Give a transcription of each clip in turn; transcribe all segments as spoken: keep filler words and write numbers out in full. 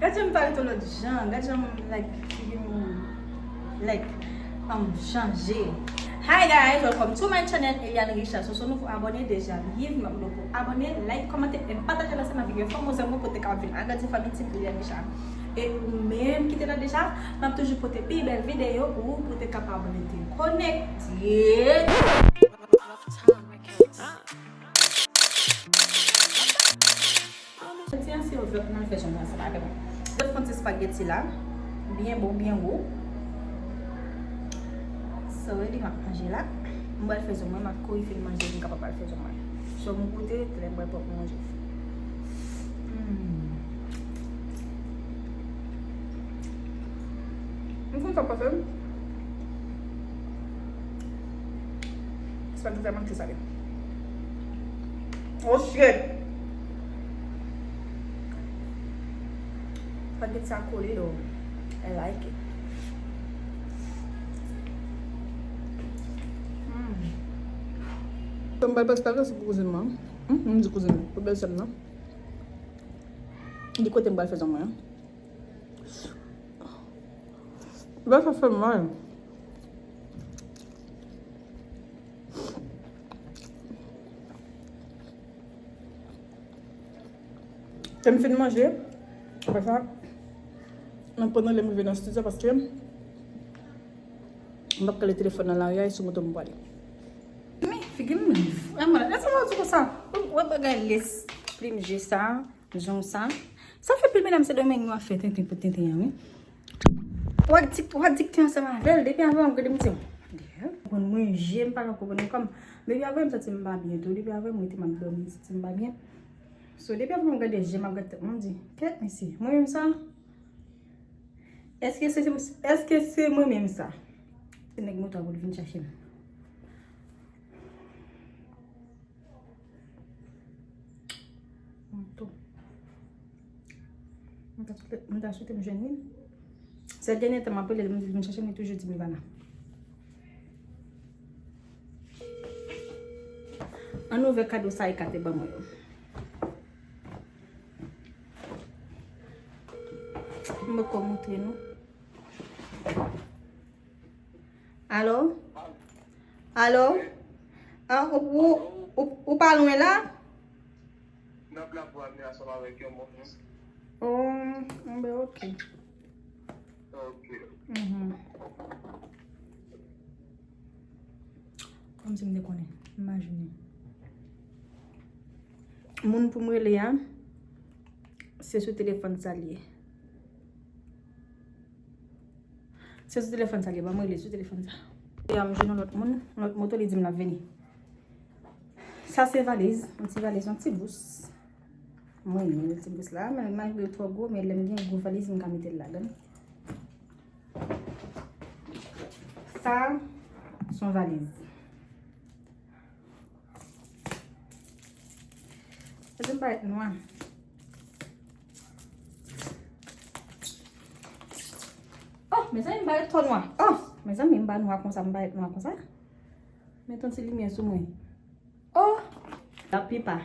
Gad jan m parèt yon lòt jan, gad jan m, like, figi m, like, um, chanje. Hi guys, welcome to my channel, Eliane Richard. So, si w nouvo abòne, deja, bienvenue, m ap mande w pou abòne, like, kòmante, e pataje l ansanm avèk yon fanm ou zanmi w pou te kapab vin agrandi fanmi Team Eliane Richard. E ou menm ki te la deja, m ap toujou pote pi bèl videyo pou ou, pou te kapab rete konekte. Jodi a, se ouvè pou n al fè zong ansanm avè mwen. Mwen fè yon ti espageti la, byen bon, byen gwo. So, li m ap manje la. Mwen pral fè zong mwen, m ap kouri fin manje, m kapab al fè zong mwen. So, m goute, lè mwen pòp manje. Hmm. M konn sa pase. Espageti a manke sale. Oh shit! Espageti a kole though. I like it. Mm. M pral pase la, se pou kouzin mwen. Hmm, m di kouzin, pou bèl sè m nan. Di kote m pral fè zong mwen an. Lè sa fè m mal. Lè m fin manje, apre sa, m ap pran rele m rive nan estidyo paske m p ap kale telefòn nan lari a, e sou moto m prale. Men, figi m, vrèman, lè sa m di konsa, wè bagay lespli m je sa. Jan sa. Sa fè pil medam Sendomeng yo ap fè tenten pou tenten an, wi. W a dik, w a dikte ansanm avè l, depi avè w, m gade m di, "Dèyè, konprann mwen, je m pa ka konprann kò m." Depi avè m santi m pa byen tou, depi avè m rete m ap dòmi, m santi m pa byen. So, depi avè m gade je m ap gade tèt mwen, m di, "Kèt, mesye, mwen menm sa? Èske se, èske se mwen menm sa?" Se nèg moto a pou l vin chache m. Mwen tou. Mwen ta swete, mwen ta swete m jwenn li. Sèt dènye tan m ap rele l, m di l vin chache m, li toujou di m li pa la. Ann ouvè kado sa Ika te ban mwen yo. M poko montre nou. Alo? Alo? Ah, ou, ou, ou, ou pa lwen la? Nan plafon an, ansanm avèk yon moun. Oh, bon, ok. Ok. Mhm. Kòmsi m te konnen. Imajine. Moun pou m rele a, se sou telefòn sa l ye. Se sou telefòn sa l ye, ban m rele sou telefòn sa. E a m jwenn yon lòt moun, yon lòt moto, li di m l ap vini. Sa se valiz, yon ti valiz, yon ti bous. Mwen renmen ti bous la, men malgre l twò gwo, men lè m gen gwo valiz, m ka mete l ladan l. Sa, se yon valiz. Mezanmi, m parèt nwa. Oh, mezanmi, m parèt twò nwa. Oh, mezanmi, m pa nwa konsa, m parèt nwa konsa. Met yon ti limyè sou mwen. Oh, laplipa.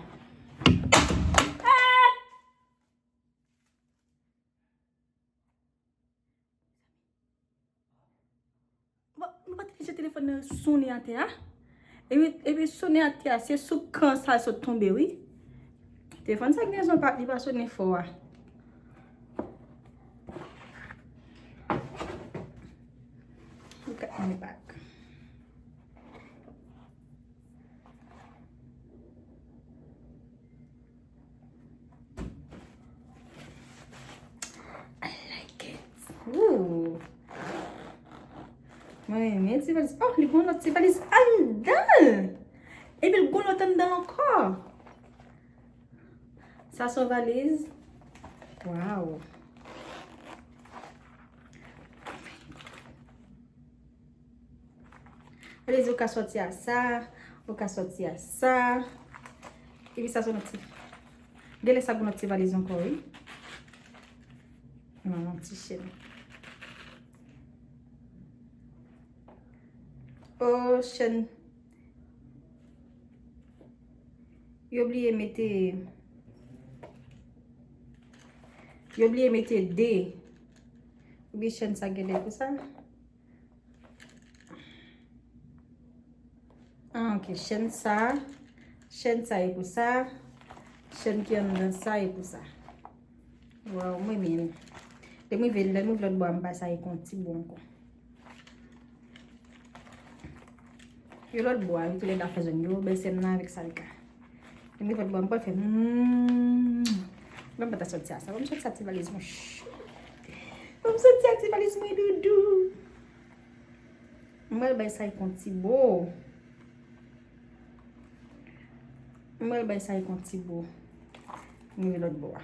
Ah! Bon, nou pa t vin jete telefòn nan sonnen atè a. Epi, epi sonnen atè a, se sou kan sa l sot tonbe, wi. Telefòn sa gen rezon pa, li pa sonnen fò a. Look at my back. I like it. Ooh. Mwen renmen ti valiz. Oh, li gon lòt ti valiz anndan l. Epi l gon lòt anndan l ankò. Sa se yon valiz. Wow. Valiz ou ka sòti a sa, ou ka sòti a sa. Epi sa se yon ti. Genlè sa pou yon ti valiz ankò, wi. Non, yon ti chèn. Oh, chèn. Yo bliye mete, Yo bliye mete de. Oubyen chèn sa gen de pou sa? Ah, ok. Chèn sa, chèn sa e pou sa, chèn ki anndan sa e pou sa. Waw, mwen menm. Lè m rive, lè m rive lòt bò a, m pa sa e kon ti bon ankò. Yo lòt bò a, yo toulède ap fè zòn yo, bèlsè m nan avèk Salika. Lè m rive lòt bò a, m pral fè, hmm. Mwen pa ta sòti a sa, mwen sòti a ti valiz mwen. Mwen sòti a ti valiz mwen doudou. Mwen bay sa e kon ti bo. Mwen bay sa e kon ti bo. Mwen lòt bò a.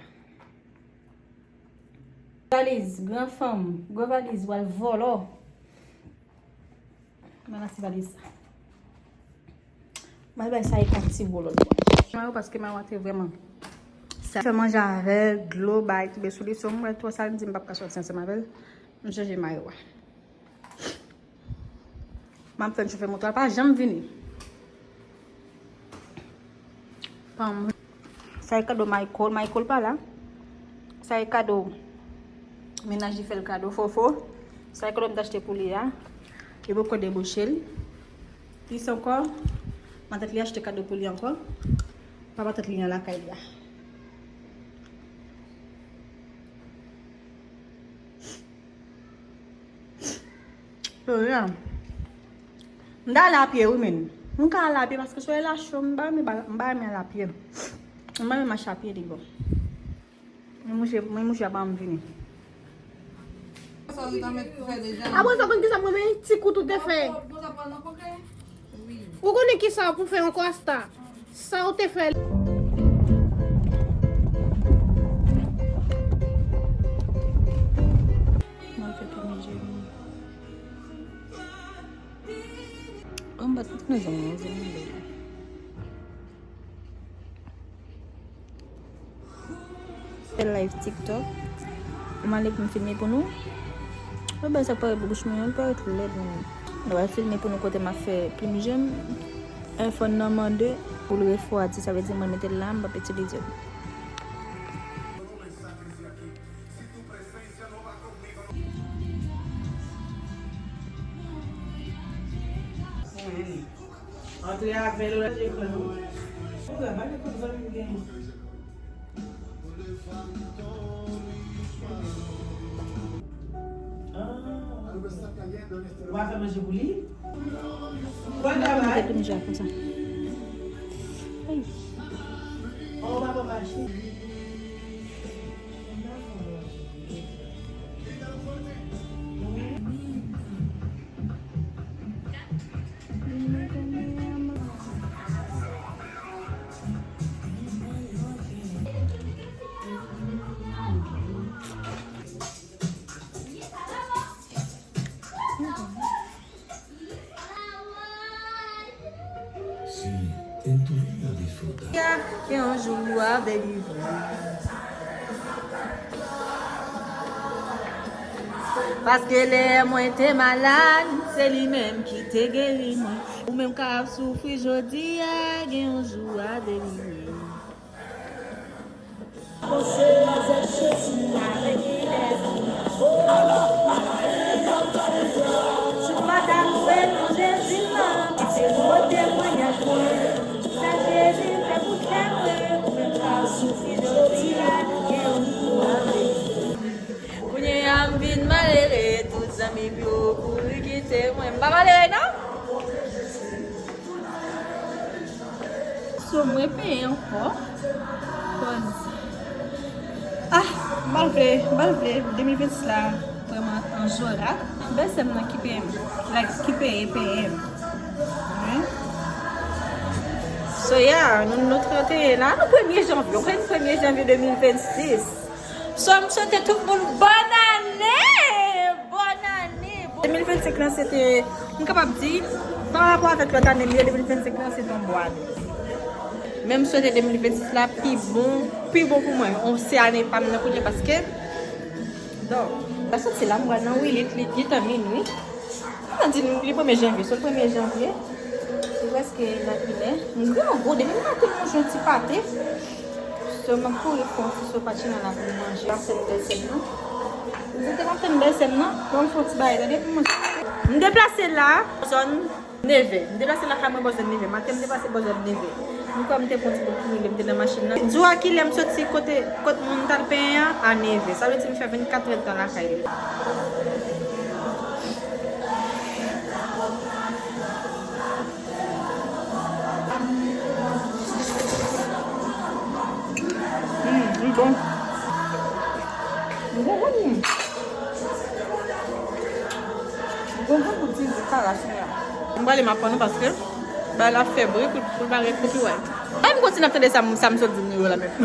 Valiz, gran fanm, gwo valiz, w al vòlò. Mwen nan ti valiz sa. Mwen bay sa e kon ti bo lòt bò. Mayo paske mayo a te vrèman. Sa fè manje avè l, dlo, bay, toube sou li. So, mwen twò sa, m di m p ap ka sòti ansanm avè l. M chanje mayo a. M ap fè l chofe moto a, l pa janm vini. Sa e kado Michael. Michael pa la. Sa e kado mennaj li fè l kado Fofo. Sa e kado m t achte pou li a. Li poko deboche l. Plis ankò, matant li achte kado pou li ankò. Pa matant li an lakay li a. Yo, ya. M ta al apye, wi, men. M ka al apye paske solèy la cho, m pa renmen ba-, m pa renmen al apye. M pa renmen mache apye, li bon. Men mouche, men mouche a pa anvi vini. Sa ou ta mèt fè deja. Apre sa, konn kisa mwen menm, ti kout ou te fè. Ou konnen kisa pou fè yon konsta. Sa ou te fè. Mwen fè premye je m. Anba tout mezon, mezon. Fè live TikTok. M ale pou m filme pou nou. Mwen bay sa k parèt pou bouch mwen an, li parèt lèd, men mwen pral filme pou nou kote m ap fè plim je m. Enfo nan mande pou l refwadi, sa vle di mwen mete l la, m p ap itilize l. Antre avè l, ranje krèm. Ou travay, men kòm zanmi m gen. Ah. Ou pa fè manje pou li? Ou pa travay? Mete pou m ja konsa. Ay. Oh, ou pa pran mache. Si en tu vida disfrutas. Ya, gen yon jou w ap delivre. Paske lè mwen te malad, se li menm ki te geri mwen. Ou menm k ap soufri jodi a, gen yon jou w ap delivre. Kounye a m vin malere, tout zanmi m yo kouri kite mwen. M pa malere non. So, mwen peye ankò. Koz, ah, m pa vle, m pa vle. De mil vennsis la vrèman anjora. Bèlsè m nan ki peye m. Like, ki peye, peye m. Wi. So, yeah, nou, nou trannteyen la. Nou premye janvye. Ou konn premye janvye de mil vennsis. So, m swete tout moun bòn ane! Bòn ane! De mil vennsenk lan, se te, m kapab di, pa rapò avèk lòt ane m yo, de mil vennsenk lan, se te yon bon ane. Men m swete de mil vennsis la pi bon, pi bon pou mwen. On, se ane pa m nan kounye a, paske, donk, m pa soti la, m pral nan Wilit, li gentan minui. Mwen di nou, li premye janvye, sot premye janvye. Li prèske nan inè. M grangou, depi maten m manje yon ti pate. So, m ap kouri fè yon ti sopa tchina la pou m manje. Ap tann bèl sè m nan. M te ap tann bèl sè m nan. Bon, m fè yon ti bagay, tande, pou m manje. M deplase la, zòn nevè. M deplase lakay mwen bò zòn nevè. Maten, m deplase bò zòn nevè. M kwè m te pran ti bout pou mwen, m te nan machin nan. Jou a kilè m soti kote, kot moun t al penyen an, a nevè. Sa vle di m fè vennkat èdtan lakay li. Mm, li bon. Li bon, bon. Li bon, bon, bon, ti kara sou la. M prale m ap pran nou paske bagay la fè bri pou, pou l pa gen copyright. Ay, m kontinye ap tande sa, m- sa m sot di nou yo la menm.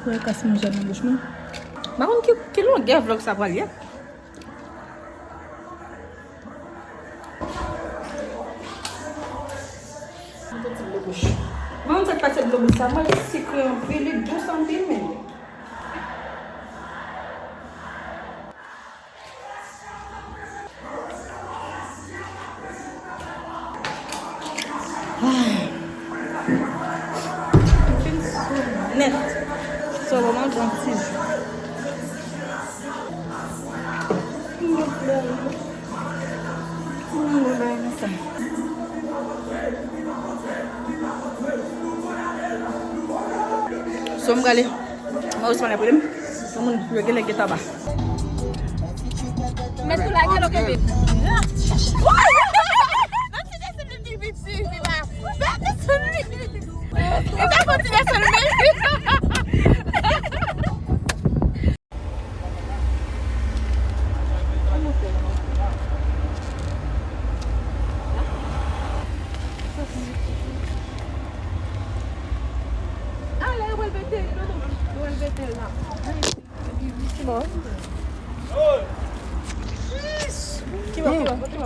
Wè, kas manje nan bouch mwen. M pa konn ki, ki longè vlòg sa pral ye. Mwen, sa k pase dlo bouch sa, mwen, li sikre anpil, li dous anpil menm. Nèt. So, bon, mwen pran ti jou. So, m prale. Mwen osi pa nan pwoblèm. Yon moun yo genlè gen taba. Mèt ou lage lò kenbe. Mèt ou lage lò kenbe. Mèt ou lage lò kenbe. E pa kontinye sèlman. Ale, yo pral mete l, non, non, yo pral mete l la. Bon. Ki bò, ki bò, ki bò?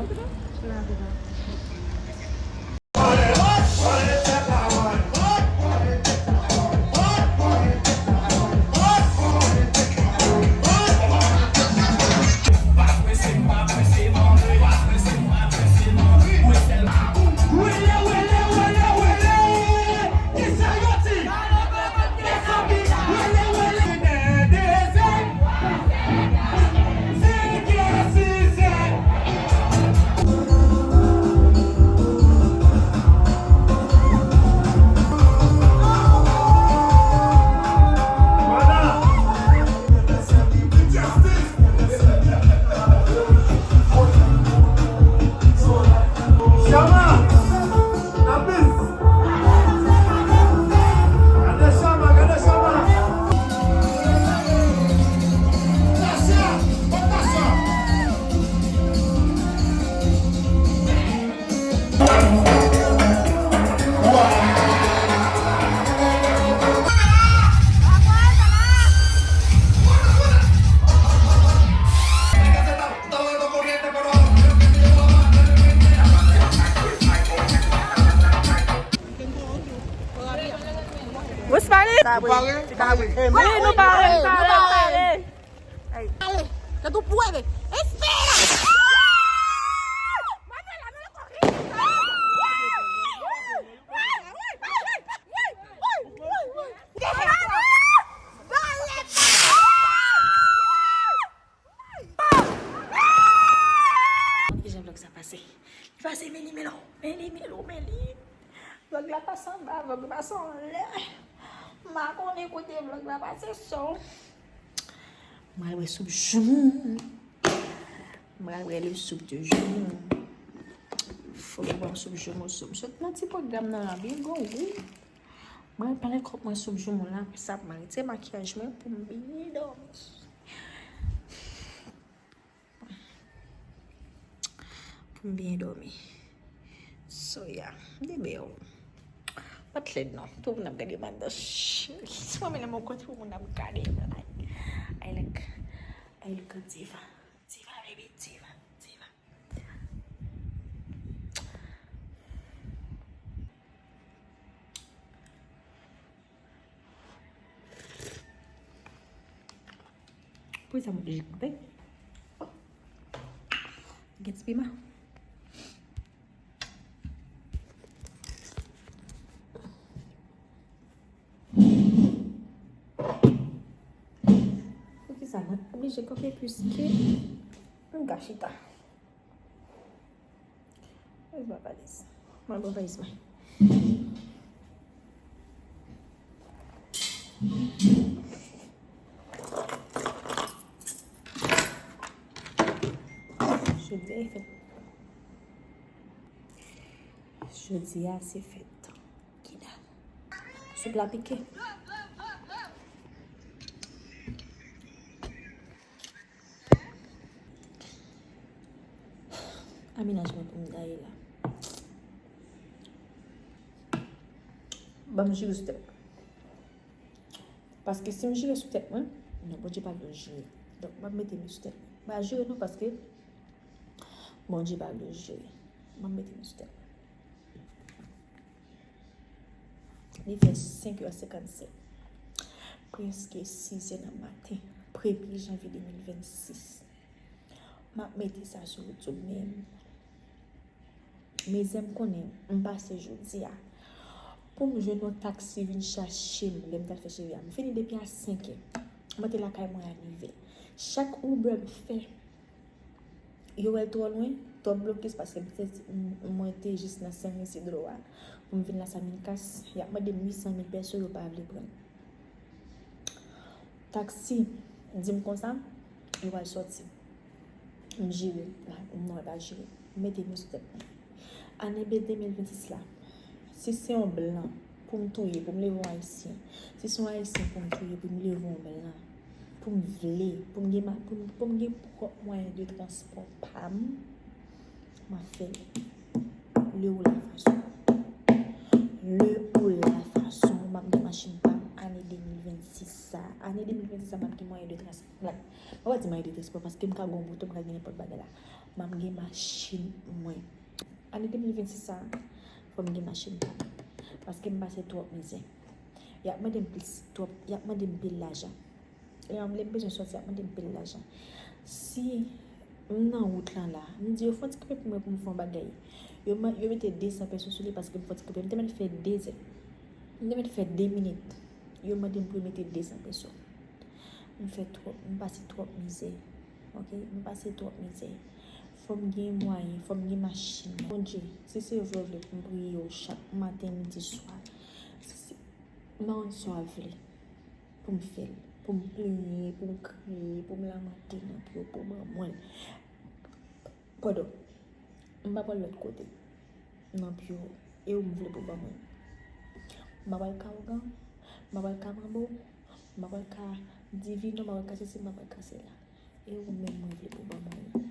Ou pare? Ou pare? Wi, nou pare, nou pare, nou pare. Ale, tankou pwève. Espera! Kijan vlòg sa pase? Li pase, men li, men li, men li, men li, men li. Vlòg la pase anba, vlòg la pase anlè. M pa konnen kote vlòg la pase, so. M al wè soup joumou. M al wè le soup de joumou. Fò m pran soup joumou, soup. Sot nan ti pwogram nan la, byen gwo, wi. Mwen pale kòk mwen sou joumou la, apre sa, ap mwen retire makiyaj mwen pou m byen dòmi. Pou m byen dòmi. So, yeah, m te bèl. Pa t lèd non. Tout moun ap gade m anndan. Si mwen menm lè mwen kontre pou moun ap gade. I look, I look a diva. Diva, baby, diva, diva. Pou sa mwen oblije koupe. Gen ti piman. Mwen oblije kanpe piske m ka chita. Where's my valise? Mwen pran valiz mwen. Jodi a e fèt. Jodi a se fèt. Kida. Soup la pike. A mennaj mwen pou m gaye la. Ban m jire sou tèt mwen. Paske si m jire sou tèt mwen, non, Bondye pa vle jire. Donk, m ap mete men sou tèt mwen. M pa jire non, paske Bondye pa vle jire. M ap mete men sou tèt mwen. Li fè senk è senkannsèt. Prèske sis è nan maten. Premye janvye de mil vennsis. M ap mete sa sou YouTube, men mezanmi, m konnen m pase jodi a. Pou m jwenn yon taksi vin chache m, lè m t al fè cheve a. M vini depi a senk è. Mwen te lakay mwen a nèf è. Chak Uber m fè, yo wè l twò lwen, twòp blokis, paske m te, m, mwen te jis nan Sen Isidro a. Pou m vin la San Mil kas, y ap mande m uit san mil peso, yo pa vle pran. Taksi di m konsa, yo pral sòti. M jire, la, non, e pa jire. M mete men sou tèt mwen. Ane de mil vennsis la, si se yon blan pou m touye, pou m leve yon ayisyen, si se yon ayisyen pou m touye, pou m leve yon blan, pou m vle, pou m gen ma-, pou m, pou m gen pwòp mwayen de transpò pa m, m ap fè l. Le ou la fason. Le ou la fason, m ap gen machin pa m ane de mil vennsis sa. Ane de mil vennsis sa, m ap gen mwayen de transpò. Like, mwen pa di mwayen de transpò, paske m ka gon moto, m ka gen nenpòt bagay la. M ap gen machin mwen. Ane de mil vennsis sa, fò m gen machin pa m. Paske m pase twòp mizè. Y ap mande m plis, twòp, y ap mande m pil lajan. Lè m, lè m bezwen sòti, y ap mande m pil lajan. Si m nan wout lan la, m di yo fè yon ti kanpe pou mwen pou m fè yon bagay. Yo, yo mete de san peso sou li paske m fè yon ti kanpe. M te mèt fè de zè. M te mèt fè de minit. Yo mande m pou yo mete de san peso. M fè twòp, m pase twòp mizè. Ok? M pase twòp mizè. Fò m gen mwayen, fò m gen machin. Bondye, si se vre w vle pou m priye w chak maten, midi, swa, si se, m pa konn sa w vle pou m fè l, pou m plenyen, pou m kriye, pou m lamante nan pye w, pou w ban mwen l. Padon, m pa pral lòt kote nan pye w, e ou m vle pou w ban mwen l. M pa pral ka ougan, m pa pral ka manbo, m pa pral ka divino, m pa pral ka sesi, m pa pral ka sela. E ou menm mwen vle pou ban mwen l.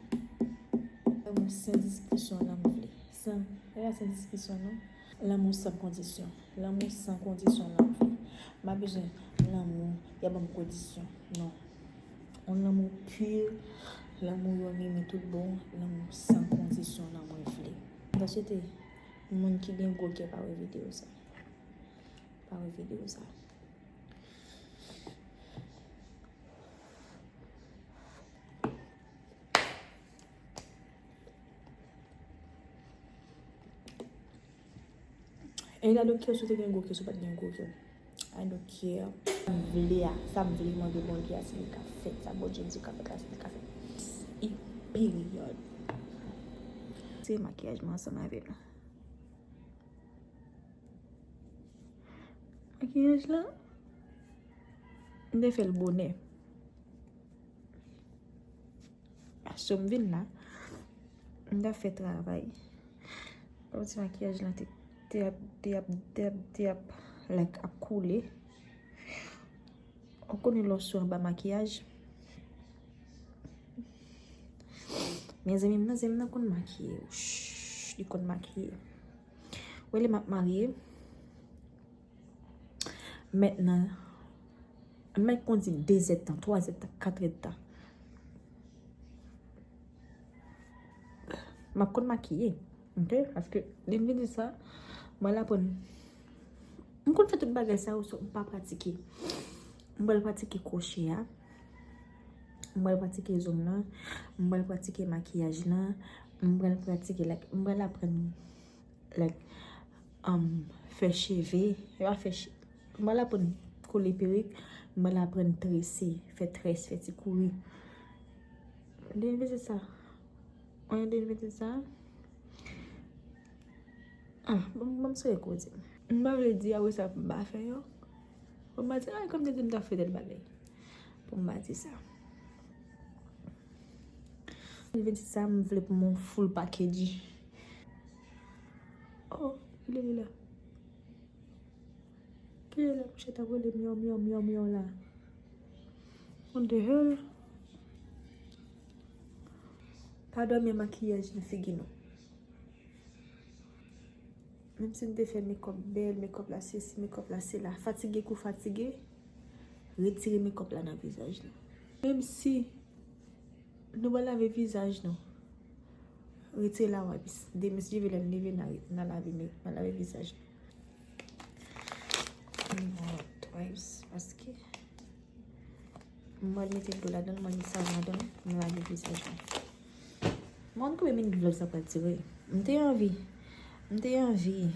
Lanmou san diskisyon lan m vle. San, e pa san diskisyon non. Lanmou san kondisyon. Lanmou san kondisyon lan m vle. M pa bezwen lanmou y ap ban m kondisyon. Non. Yon lanmou pi, lanmou yo renmen tout bon, lanmou san kondisyon lan mwen vle. M ta swete moun ki gen gwo kè pa wè videyo sa. Pa wè videyo sa. E I don't care si w te gen gwo kè, si w pa t gen gwo kè. I don't care. Sa m vle a, sa m vle mande Bondye a, si li ka fèt. Sa Bondye di ka fèt la, si li ka fèt. E peryòd. Se makiyaj mwen ansanm avè nou. Makiyaj la, m te fè l bonè. So m vin la, m t ap fè travay. Kòmsi makiyaj lan te, te ap, te ap, te ap, te ap, like, ap koule. Ou konnen lè w sou anba makiyaj. Men zanmi m nan, zanmi m nan konn makiye. Shh, li konn makiye. Wè lè m ap marye. Mentnan, m mèt kondi de zèdtan, twa zèdtan, kat èdtan. M ap konn makiye, ok? Paske lè m vin di sa, mwen la pou m, m konn fè tout bagay sa yo, sòf m pa pratike. M pral pratike kwoche a. M pral pratike zong lan. M pral pratike makiyaj lan. M pral pratike, like, m pral aprann, like, um, fè cheve. E pa fè che-, m pral aprann Kole perik, m pral aprann trese, fè très, fè ti kouri. Dènye vizit sa. Wi, dènye vizit sa. Ah, bon, bon, m sou koze. M pa vle di apre sa pou m pa fè yo. Pou m pa di, ay, kòm te di m ta fè tèl bagay. Pou m pa di sa. Dènye vizit sa, m vle pou m full package. Oh, li la. Kilè la mouche t ap rele myaw, myaw, myaw, myaw la? What the hell? Pa dòmi ak makiyaj nan figi nou. Menm si n te fè mekòp bèl, mekòp la sesi, mekòp la sela, fatige kou fatige, retire mekòp la nan vizaj nou. Menm si nou pa lave vizaj nou, retire lawabis. Demen si Dye vle lè n leve, n a, n a lave, n a lave vizaj nou. Mwen twice, paske mwen mete dlo ladan l, mwen met savon ladan l, mwen lave vizaj mwen. Mwen konn konbyen minit vlòg sa pral dire. M te anvi, m te anvi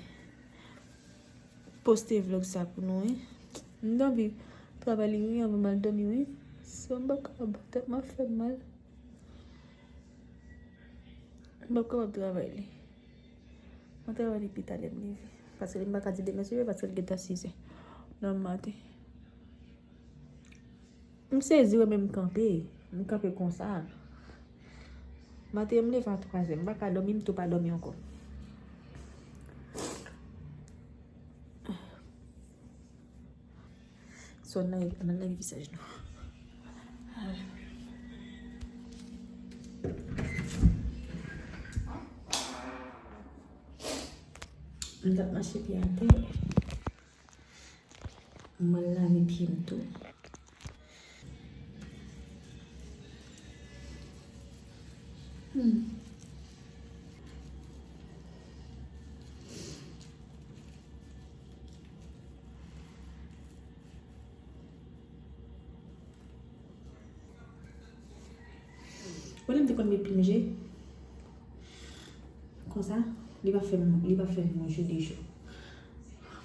poste vlòg sa pou nou, wi. M te anvi travay li, wi, anvan m al dòmi, wi. So, m pa kapab, tèt mwen ap fè m mal. M p ap kapab travay li. Mwen travay li pi ta lè m leve. Paske m pa ka di demen se jodi, paske l gentan sizè nan maten. M sezi wè men m kanpe. M kanpe konsa. Maten m leve a twazè. M pa ka dòmi, m tou pa dòmi ankò. So, n al, n al lave vizaj nou. M t ap mache pye atè. M al lave pye m tou. Hmm. Ou wè lè m te konn met plim je? Konsa, li pa fè m, li pa fè m yon jou de jou.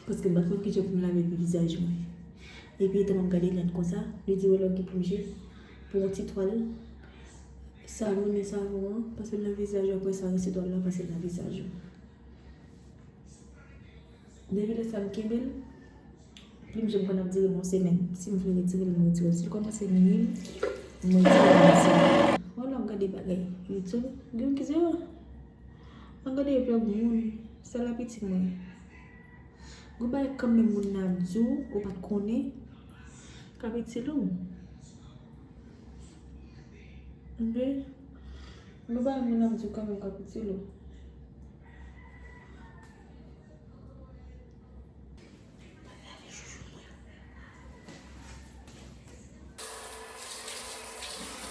Paske m pa t konn kijan pou m lave vizaj mwen. Epi, etan m ap gade rad konsa, li di, "Wè lè w gen plim je, pran yon ti twal, salonnen savon an, pase l nan vizaj ou, apre sa, rense twal la, pase l nan vizaj ou." Depi lè sa, m kenbe l. Plim je m konn ap dire m yon semèn. Si m vle retire l, m retire l. Si l kòmanse nwi m, m retire l. Wè lè w ap gade bagay YouTube, gen ki se yo. Mwen gade vlòg moun, sèl ap itil mwen. Gon bagay kanmenm moun nan ap di w, ou pa t konnen, k ap itil ou. Oke? Gon bagay moun ap di w kanmenm k ap itil ou.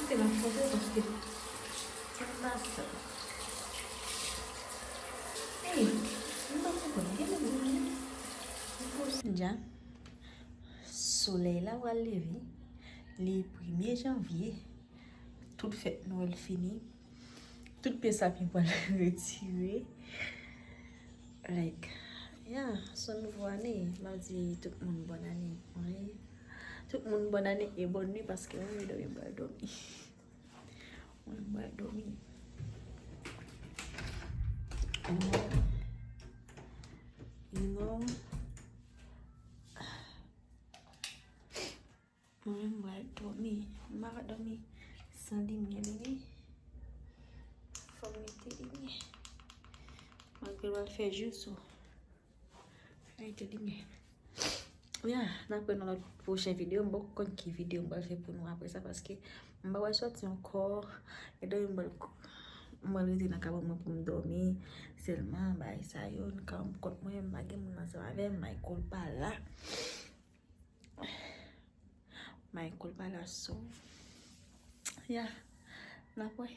Kite m ap chanje paske sa k pase. Ey, m pa konprann. Gen lè m goumen. M poze. Dja, solèy la pral leve. Li premye janvye. Tout fèt Nwèl fini. Tout pye sapyen pral retire. Like, yeah, se yon nouvo ane. M ap di tout moun bòn ane. Wi. Tout moun bòn ane e bòn nwi paske mwen dòmi, m pral dòmi. Mwen, m pral dòmi. You know? Mwen menm, m pral dòmi. M pa ka dòmi san limyè, bebe. Fò m mete limyè. Malgre l pral fè jou, so, mete limyè. Ya, n ap wè nan lòt pwochen videyo. M poko konn ki videyo m pral fè pou nou apre sa, paske m pa pral sòti ankò. E dòmi m pral, m pral rete nan kabann mwen pou m dòmi. Sèlman, bagay sa yo, nan kabann pou kont mwen, m pa gen moun ansanm avè m, Michael pa la. Michael pa la, so, ya, n ap wè.